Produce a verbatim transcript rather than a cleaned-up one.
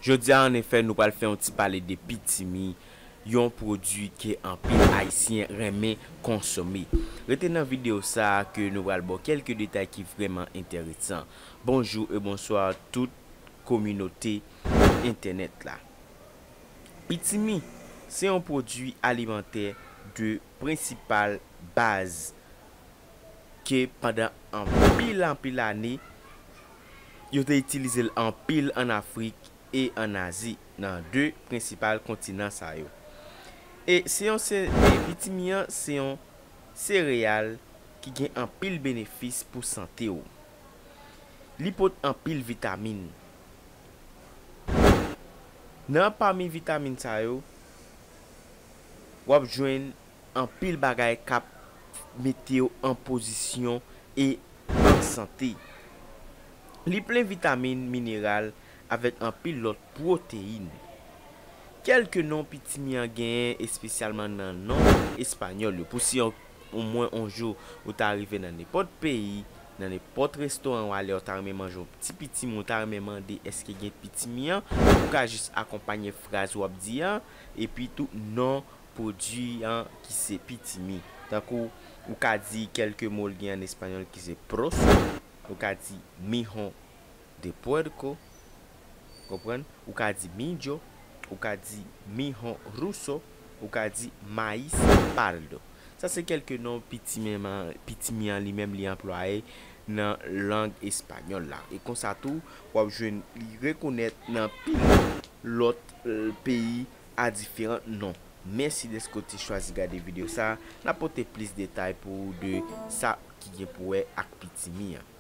Jodi a, an efè, nou pral fè yon ti pale de pitimi, yon pwodui ke anpil Ayisyen renmen konsome. Rete nan videyo sa a ke nou pral ba w kèlke detay ki vrèman enteresan. Bonjou e bonswa tout kominote entènèt la. Pitimi, se yon pwodui alimantè de prensipal baz ke pandan anpil, anpil ane, yo te itilize l anpil ann Afrik e ann Azi, nan de prensipal kontinan sa yo. E se yon se, e pitimi an se yon sereyal ki gen anpil benefis pou sante w. Li pot anpil vitamin. Nan pami vitamin sa yo, w ap jwenn anpil bagay k ap mete w an pozisyon e an sante. Li plen vitamin, mineral, avèk anpil lòt pwoteyin. Kèlke non pitimi an genyen, espesyalman nan non espanyòl yo. Pou si yon, omwen yon jou ou ta rive nan nenpòt peyi, nan nenpòt restoran w ale, ou ta renmen manje yon ti pitimi, ou ta renmen mande èske gen pitimi an, ou ka jis akonpanye fraz w ap di an, epi tou non pwodui an ki se pitimi. Tankou, ou ka di kèlke mo l gen an espanyòl ki se pros, ou ka di mijo de puerco, konprann? Ou ka di mijo, ou ka di mijo ruso, ou ka di maíz pardo. Sa se kèlke non pitimi an, pitimi an li menm li anplwaye nan lang espanyòl la. E konsa tou, w ap jwenn li rekonèt nan pil lòt, eh, peyi a diferan non. Mèsi dèske w te chwazi gade videyo sa a. N ap pote plis detay pou ou de sa ki gen pou wè ak pitimi an.